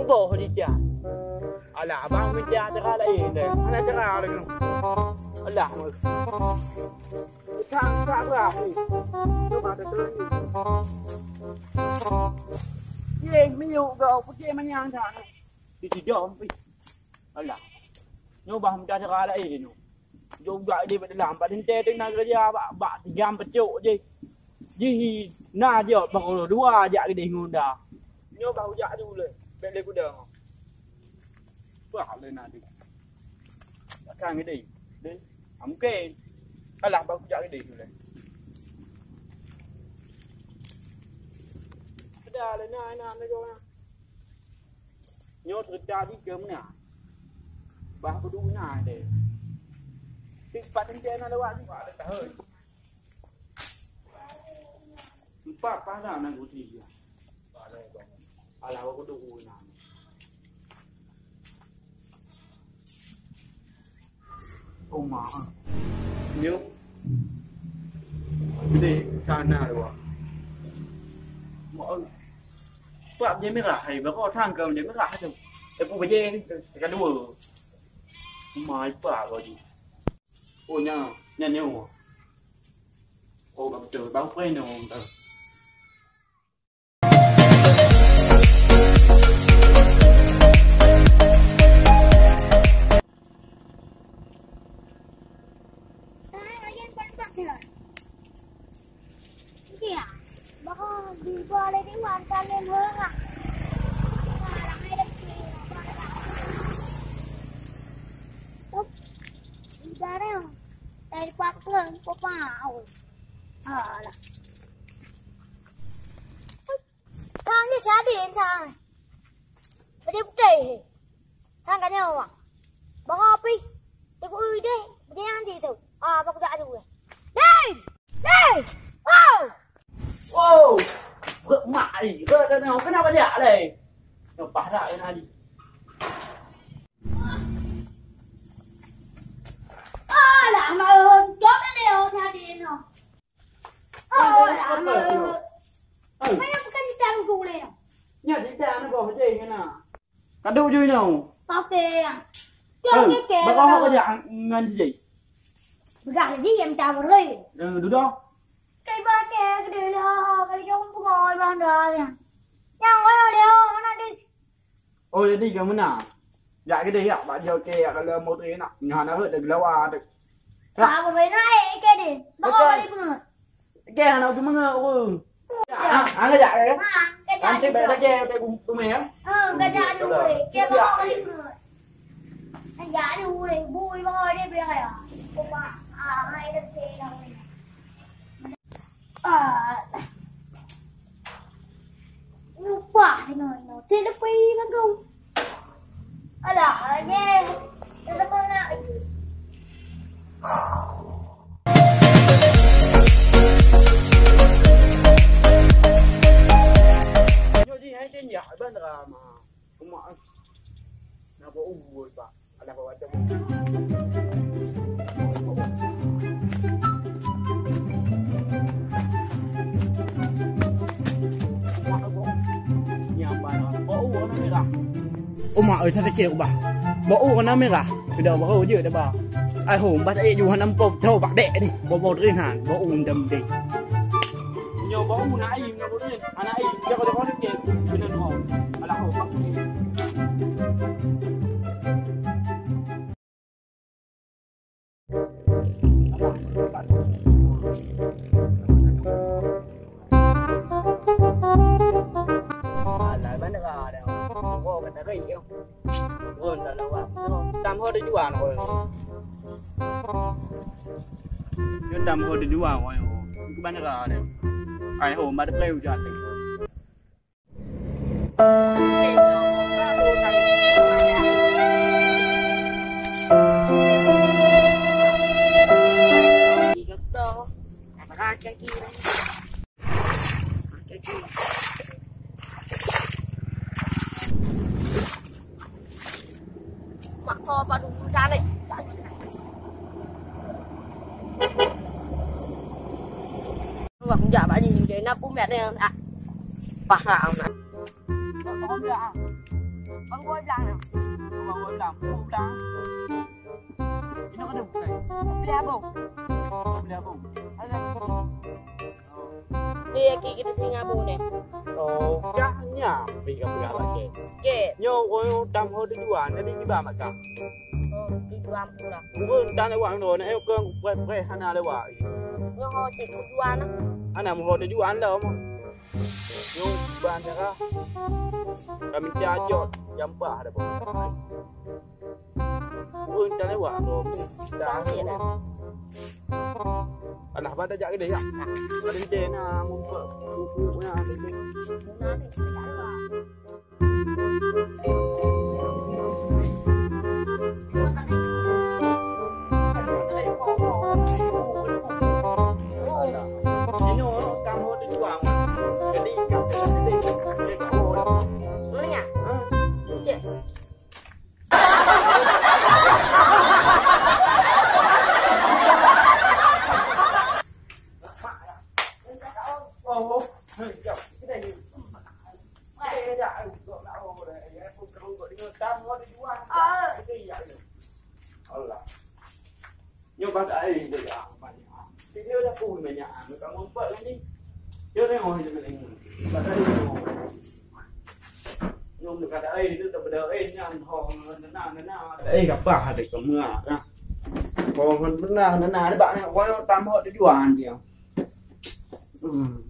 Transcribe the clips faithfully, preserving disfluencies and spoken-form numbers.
Boh di dia. Alah, abang minta cara lain deh. Mana cara lagi? Alah. Tak, tak berapa. Cuba ada terus. Ye, miyuk kau, putih manyang dah. Di sidom, ih. Alah. Nyoe bah meucara laén nyoe. Jok jak di bak dalam, bak teuntèe teuh na keureuja bak, bak tiga peucok jih. Jih na jok bak dua jak keudeh ngon da. Nyoe bah ujak dulu lé. Bèk lé kuda. Bah lé na di. Akan keudeh. Deh. Ah, mungkin. Alah bah ujak keudeh dulu lé. Keudeh lé na, na, na, na. Nyoe ceurita di keu meunan. Bah peuduek na deh. Sifat teuntèe na lewat ni. Empat para nan kursi dia. Alah, aku tu na. Oma. Nyo. Jadi, sana dua. Mau. Pak baju merah, hai, bako tangkam baju merah tu. Aku baju ni, kedua. Mai pak lagi. Oh, nya, nya nyo. Oh, betul. Bang Freno, betul. Dari pak pelan, papa. Alah. Thang nyoe jadi thang. Baju putih. Thang ka nyoe. Bang api. Dia ku ui deh. Baju yang di tu. Ah, apa ku tak ada. Dei! Dei! Oh! Wow! Beuh mak ai. Beuh dah nyoe kenapa dia leh? Lepas dah kena di. Alah, mau dok ni oh tadi no. Oh, lama. Hai. Mana bukan cerita buku boleh no? Nya cerita ni kau betul ngena. Kadu ju nyo. Kafe yang. Kau keke. Bakal kau kerja ngan jijai. Begah jadi yang tak boleh. Eh, duda. Kai ba ke gede lah, kai jauh pengoi banda yang. Yang kau dia mana di. Oh, jadi ke mana? Jak keudeh yak bak jauh ke yak kalau motor nak. Nyoh hana rot dah gelawa tu. Tak apa baik naik ke deh. Bakal balik pengut. Ke hana tu menga urang. Ah, hana jak ke? Ha, kejak. Nanti balik lagi ke rumah ya. Ha, kejak dulu. Ke bakal balik pengut. Kejak dulu. Bui bakal dia biar ya. Rumah. Ah, mai dah ke dah. Ah. Lupa ino ino. Cek lepi lagu. Alah, ni. Telepon nak. Nyoe jih hai dia nyak bandera mah. Umak ai. Na bak ubeut bak. Alah bak watèe. Umak ai. Nyang bak na. Bak ubeut warna merah. Umak ai, sa teucék ubah. Bak ubeut warna merah. Pida baru jeuet daba. Ai ho, bah tak jeuet juhan ampôn tho bak dek ni. Bobo drin han. Bak ubeut dam dek. Nyoe bak ubeut na ai, nyoe bak ubeut. Anak ai, jaga-jaga dikit. Kena doa. Alah, oh, Pak. Alah, bandera dah. Oh, kata rei, yo. Oh, tak lawa. Tam ho dijual, oh. Nyoe tam ho dijual, oh. Itu bandera dah. Ai ho, mada play ujan. Mak kau apa dulu dah ni? Wah, jak bak ni, dia nak pumet dia. Ah. Paham nak. Bang Boy bilang nah. Bang Boy bilang, Boy bilang. Ini kan bukan. Beli abang. Beli abang. Ada. Dia kiki tu tinggal bu ni. Oh, dah nyampe ke pegang lagi. Ke. Nyo, oh, tam ho tujuan, jadi tiba makan. Oh, tujuan pula. Urang tan lewat nyoe, nak yuk keu preh-preh hana lewat. Nyoe ho cit tujuan ah. Hana meuho tujuan dah mah. Nyoe ban dah. Kami tajok jampa dah. Urang tan lewat tu. Dah. Alah, ban tajak gede ya. Ada ente na muka buku na. Allah. Nyoe bak air dia banyak. Dia dah pun banyak. Kamu empat lagi. Dia tengok dia tengok. Bak air. Nyoe dekat air tu tak beda air nyan. Ho, nana, nana. Eh, kapah ada kemua. Ho, nana, nana. Ada bak nak. Kau tambah tujuan dia. Hmm.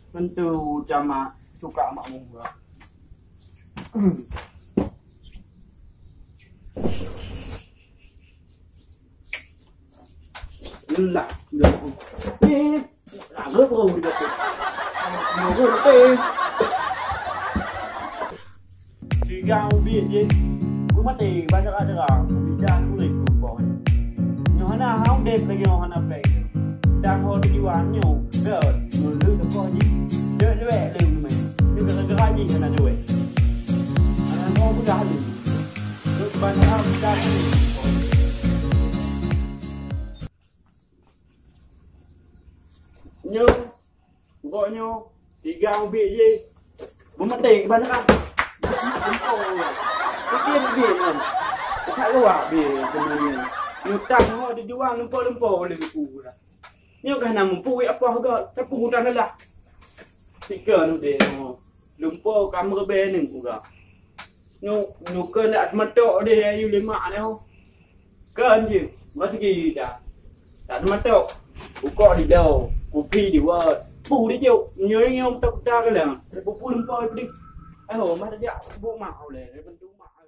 Tentu jamak suka makmum gua. Lah, dah. Eh, lagu kau udah tu. Lagu tu. Tiga ubit je. Ku mati banyak ada. Bidan kulit kupon. Nyohana hau dek lagi nyohana pek. Dan ho tujuan nyo. Dah. Nulu tu kau ji. Dek dek lem meh. Ni gara-gara ji kena duit. Anak kau udah ni. Lu banyak udah ni. Nyoe, gok nyoe, tiga ubit je. Beumeudeh ban rak. Pikir ubit nyoe. Keucak luwah bie keunoe nyoe. Nyoe tang nyoe dijuang lumpo-lumpo lé buku dah. Nyoe ka hana mupu apoh gok, teupeu utang lelah. Sikeue nyoe deh nyoe. Lumpo ka meureube neuk uga. Nyoe, nyoe keu nak teumatok deh ayu lima nyoe. Kan je, masih kita. Tak ada matok. Bukok di dau, kupi di wat. Pu di jok, nyoe nyoe tak tak lah. Pupun kau di. Ayo, mata dia buk mak oleh, bentuk mak.